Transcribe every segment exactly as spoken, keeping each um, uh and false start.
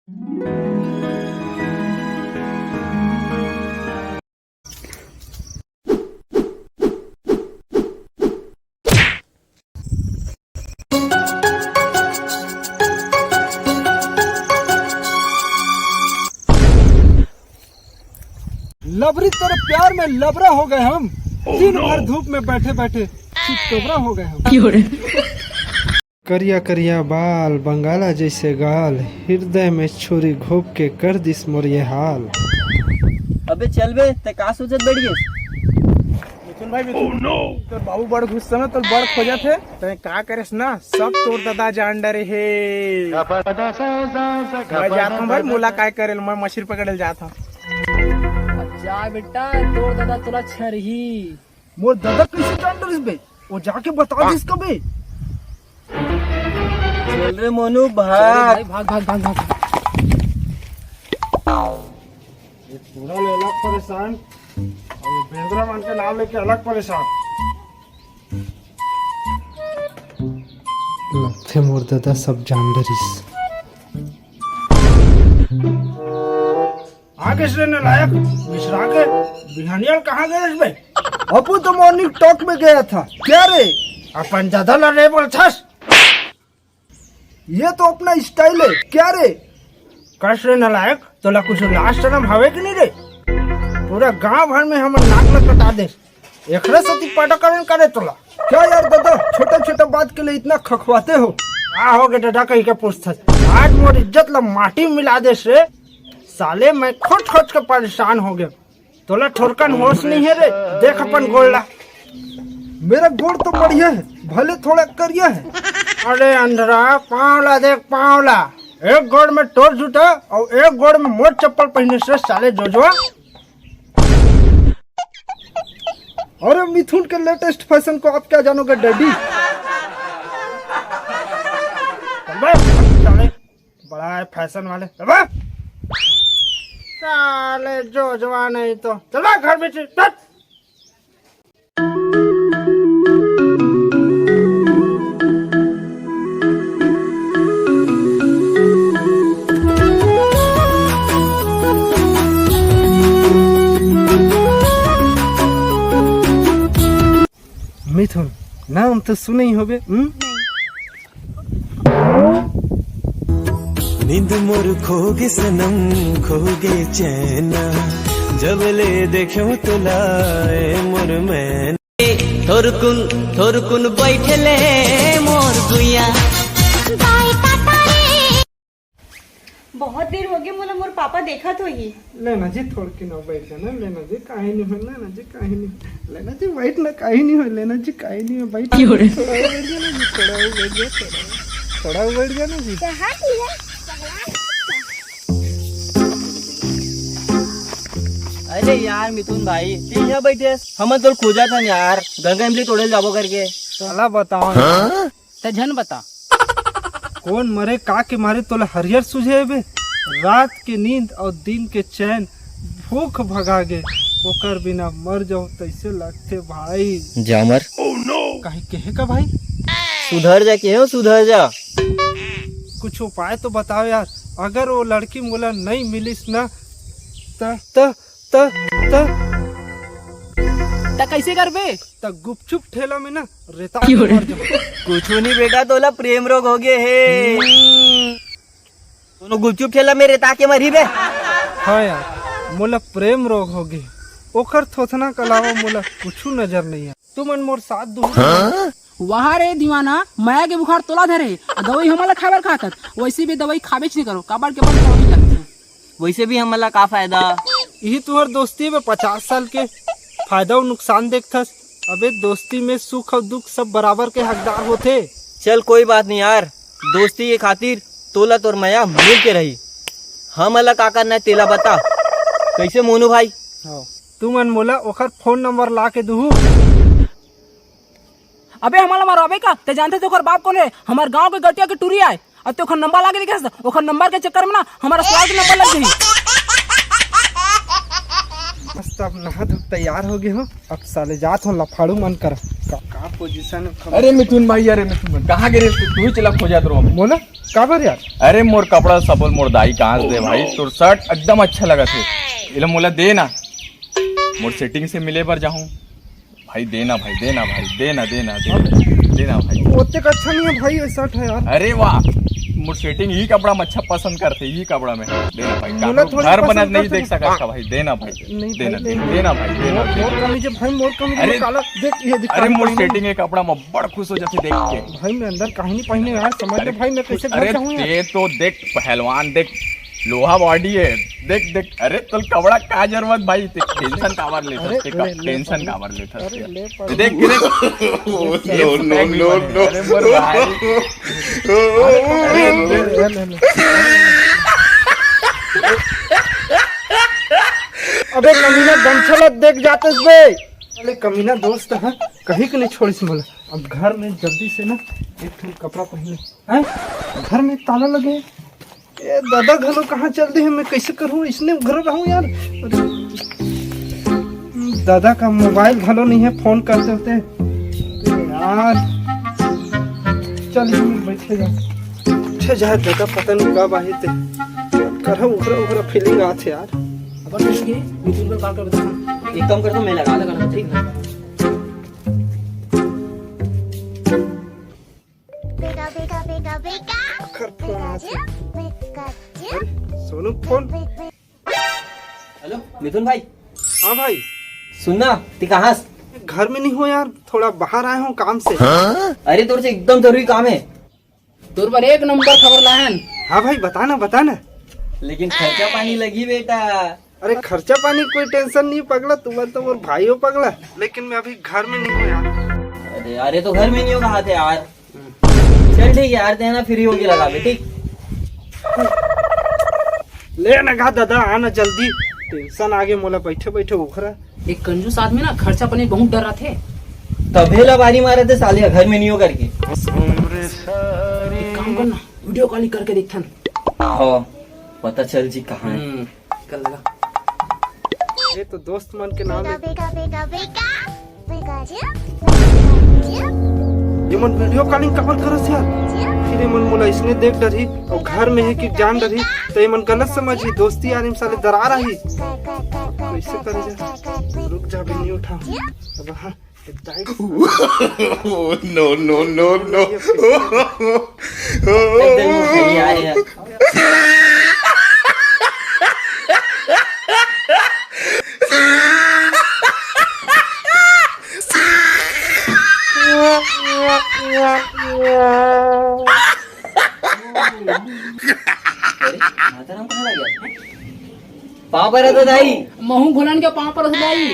लबरी, तेरे प्यार में लबरा हो गए हम। दिन भर धूप में बैठे बैठे चितकबरा हो गए हम। करिया करिया बाल, बंगाला जैसे गाल, हृदय में छुरी घोप के कर दिस मोर ये हाल। अबे चल बे, ते का सोचत बैठ गेस? मिथुन भाई, मिथुन, तोर बाबू बड़ गुस्सा में तोर बड़ खोजत हे। तैं का करेस ना, सब तोर ददा जान डरे हे। मैं जात हूँ भाई, मोला काय करे ल, मैं मछली पकड़े ल जात हूँ। अब जा बेटा, तोर ददा तोला छरही। मोर ददा कैसे जान डरिस बे? वो जाके बता दिस कबे? चल रे मोनू, भाग। भाई, भाग, भाग, भाग, भाग। ये पूरा ले अलग परेशान, और ये बेंदरा मन के नाम लेके अलग परेशान। लगथे मोर ददा सब जान डरिस। आगे से नालायक, बिसरा के बिहानिया ल कहाँ गए बे? अपू तो मॉर्निंग टॉक में गया था। क्या रे? अपन ददा ला रे बोलथस। ये तो अपना स्टाइल है। क्या रे? कस रे नालायक, तोला कुछ लाज शरम हवे कि नहीं रे? पूरा गांव भर में हमर नाक ल कटा दे। एकरे सेती पटकन करे तोला। क्या यार दादा, छोटा छोटा बात के लिए इतना खखवाते हो? का हो गे दादा कही के पूछथस? आज मोर इज्जत ला माटी में मिला देस रे। साले मैं खोज खोज के परेशान हो गया। तोला थोरकन होश नहीं है रे, देख अपन गोड़ ला। मेरा गोड़ तो बढ़िया है, भले थोड़ा करिया है। अरे अंधरा, पाँव ला देख, पाँव ला। एक गोड़ में तोर जूता और एक गोड़ में मोर चप्पल पहने से साले जोजवा। अरे मिथुन के लेटेस्ट फैशन को आप क्या जानोगे डैडी? अबे साले, बड़ा है फैशन वाले। अबे साले जोजवा नहीं तो। चल बे घर में से, चल। मिथुन, नाम तो सुने ही होबे, हम्म? नींद मोर खो गे सनम, खो गे चैना, जब ले देख्यो तोला ए मोर मैना। थोरकुन, थोरकुन बैठले मोर गुइया। बहुत देर हो गए, मोला मोर पापा देखत होही। लेना जी, थोड़किन बैठ जाना, लेना जी, काहे नहीं होय, लेना जी, काहे नहीं होय, लेना जी, बैठ ना, काहे नहीं होय, लेना जी, काहे नहीं होय, बैठ। क्यों रे? थोड़ा बैठ जाना जी, थोड़ा बैठ जा, थोड़ा, थोड़ा बैठ जाना जी। अरे यार मिथुन भाई, तू यहाँ बैठे हस? हमन तोर खोजत हन यार, गंगा इमली तोड़े ल जाबो करके। साला बताओ। हाँ? ते झन बता। कौन मरे का के मारे तोला हरियर सूझे बे? रात के नींद और दिन के चैन भूख भगा गे, ओकर बिना मर जाऊं तैसे लगथे भाई। जामर। काहे, केहे का भाई? सुधर जा, केहे हो, सुधर जा। कुछ उपाय तो बताओ यार, अगर वो लड़की मोला नहीं मिलिस ना, त, त, त, त, त कैसे करबे? त गुपचुप ठेला में ना रेता के मर जाऊं। कुछ नहीं बेटा, तोला प्रेम रोग हो गए हे। हम्म। दोनों गुपचुप ठेला में रेता के मरही बे। हाँ यार, मोला प्रेम रोग हो गए, ओकर थोथना के अलावा मोला कुछ नजर नहीं आए। तुमन मोर साथ दो। हाँ? वाह रे दीवाना, मया के बुखार तोला धरे, आ दवाई हमन ला खाए बर कहत हस। वैसे भी दवाई खाबेच नहीं करो, काबर के बड़ दवाई लगथे। वैसे भी हमन ला का फायदा? यही तुम्हार दोस्ती में पचास साल के फायदा और नुकसान देखथस। अबे दोस्ती में सुख और दुख सब बराबर के हकदार होथे। चल कोई बात नहीं यार, दोस्ती के खातिर तोला तोर मया मिल के रही। हमन ला का करना है तेला बता। कैसे मोनू भाई? हाँ। तुमन मोला ओकर फोन नंबर ला के दुहू। अबे हमन ला मरवाबे का? ते जानथे ते ओकर बाप कोन हे? हमर गांव के गटिया के टूरी आय। अब ते ओकर नंबर लाके देखे हस, ओकर नंबर के चक्कर में ना हमारा ससुराल के नंबर लग गई। बस सब नहा धो के तैयार हो गे हो, अब साले जात हो लफाड़ू मन कर। का, का पोजीशन है? अरे मिथुन भाई, अरे मिथुन भाई, कहाँ गे रहे तू? तू ही चला खोजत रहो हमें। मोला? काबर यार? अरे मोर कपड़ा सबल मोर दाई कहाँ से दे भाई, तोर शर्ट एकदम अच्छा लगा थे, एला मोला दे ना, मोर सेटिंग से मिले बर जाहूँ। भाई देना भाई, देना भाई, देना, देना, देना, देना भाई। ओतेक अच्छा नहीं है भाई, ये शर्ट है यार। अरे वाह, मोर सेटिंग ही कपड़ा में अच्छा पसंद करते, ही कपड़ा में। देना भाई, मोला काकरो थोड़ी घर पसंद बनत नहीं करते देख हैं। सकत का भाई, देना भाई। नहीं देना, भाई, देना, नहीं। देना भाई, देना, मोर, देना। मोर कमीज है भाई, मोर कमीज अरे, में काला, देख ये दिख अरे काला मोर पहने। सेटिंग है कपड़ा में, बड़ खुश हो जाती देख के। भाई मैं अंदर काहे नहीं पहने यार, समझ अरे, ले भाई मैं कैसे घर अरे जाऊँ यार। ते तो देख पहलवान, देख लोहा बॉडी है, देख देख। अरे तोल कपड़ा का जरूरत भाई, ते टेंशन काबर लेथस, अरे ते का ले, ले टेंशन भाई। काबर लेथस अरे यार? ले भाई। देख देख। No, no, no, no। अरे मोर भाई। अरे, अरे, अरे, अरे। अबे कमीना, गमछा ला देख जाते बे। अरे कमीना दोस्त है, कहीं को नहीं छोड़िस मोला। अब घर में जल्दी से ना एक ठन कपड़ा पहन ले। हैं? घर में ताला लगे। ए दादा घलो कहाँ चल दे है, मैं कैसे करूँ? इसने घर रहूँ यार। अरे, दादा का मोबाइल घलो नहीं है, फोन करते होते। यार, चल, इसमें बैठे जा। उठे जाए दादा, पता नहीं कब आही ते। करहु उखरा उखरा फीलिंग आथे यार। अपन मिथुन को कॉल कर बता। एक काम कर, तो मैं लगा लगा, ठीक है। बेटा, बेटा, बेटा, बेटा। आखर फोन आथे। बेटा, अरे, सोनू फोन। हेलो मिथुन भाई। हाँ भाई। सुन ना, ती कहाँ हस? घर में नहीं हो यार, थोड़ा बाहर आए हो काम से। अरे तोर से एकदम जरूरी काम है। तोर बर एक नंबर खबर लाहन। हाँ भाई, बता ना, बता ना। लेकिन खर्चा पानी लगी बेटा। अरे खर्चा पानी कोई टेंशन नहीं पगला, तुम तो मोर भाई हो पगला, लेकिन मैं अभी घर में नहीं हूँ यार। अरे, अरे तो घर में नहीं हो कहा थे यार। चल ठीक है यार, तेना फ्री होके लगा बे, ठीक। ले ना गा दादा, आना जल्दी, टेंशन आगे मोला बैठे बैठे उखरा। एक कंजूस आदमी ना खर्चा पानी बहुत डर रहा थे। तभे ला बारी मारे थे साले, घर में नहीं हो करके। एक काम करना, वीडियो कॉलिंग करके देखथन। हाँ, पता चल जी कहाँ है। हम्म, कर लगा। ये तो दोस्त मन के नाम है। बेटा, बेटा, बेटा, बेटा। ये मन वीडियो कॉलिंग काबर करत यार? फिर ये मन मोला इसने देख डरही और घर में है कि जान डरही, तो ये मन गलत समझही, दोस्ती यारी में साले दरार आही। कैसे करे जा? रुक जा, अभी नहीं उठा। अब हाँ, No, no, no, no। पाँव परत हो दाई। महू घोलन के पाँव परत हो दाई।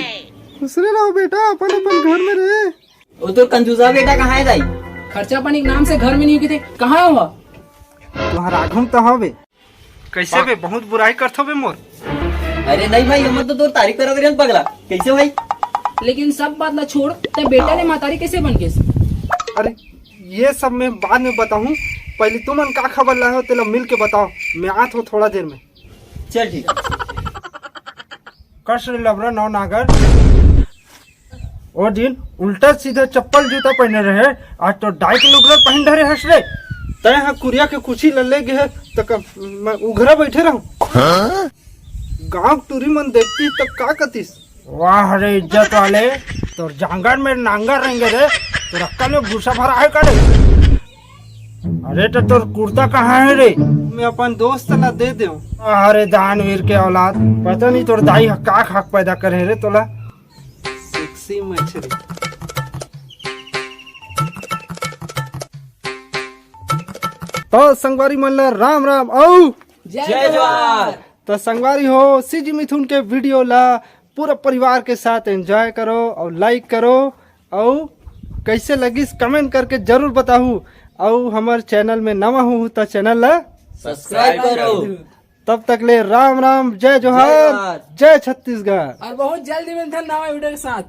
खुश रहो बेटा, अपन अपन घर में रहे। वो तो कंजूसा बेटा कहाँ है दाई? खर्चा पानी के नाम से घर में नहीं किथे, कहाँ हो? तुम्हारा आघम तो हवे। कैसे बे, बहुत बुराई करथो बे मोर? अरे नहीं भाई, हमर तो तोर तारीफ करत रहे पगला। कैसे भाई? लेकिन सब बात ला छोड़, ते बेटा ले महतारी कैसे बन गेस? अरे ये सब मैं बाद में बताहूँ, पहले तुमन का खबर लाए हो तेला मिल के बताओ, मैं आत हो थोड़ा देर में। चल ठीक। कस रे लबरा नौ नागर। ओ दिन उल्टा सीधा चप्पल जूता पहने रहे, आज तो डाई के लुगरा पहन धरे हस रे। तय हा कुरिया के कुछी ल ले गे है, त क-, मैं उघरा बैठे रहूं। गांव टूरी मन देखती त का कतिस? वाह रे इज्जत वाले, तोर जांगर में नांगर रहेंगे रे, तोर अक्कल में भूसा भरा है का रे? अरे तो तोर कुर्ता कहाँ है रे? मैं अपन दोस्त ला दे देव। अरे दानवीर के औलाद, पता नहीं तोर दाई ह का खाक पैदा करे रे तोला। सेक्सी मछली। तो संगवारी मन ला राम राम। अउ जय जोहार। तो संगवारी हो, सीजी मिथुन के वीडियो ला पूरा परिवार के साथ एंजॉय करो और लाइक करो, और कैसे लगिस कमेंट करके जरूर बताहू, और हमर चैनल में नवा हो तो चैनल ला सब्सक्राइब करो। तब तक ले राम राम, जय जोहार, जय जोहार। जय छत्तीसगढ़। और बहुत जल्दी मिलते हैं नवा वीडियो के साथ।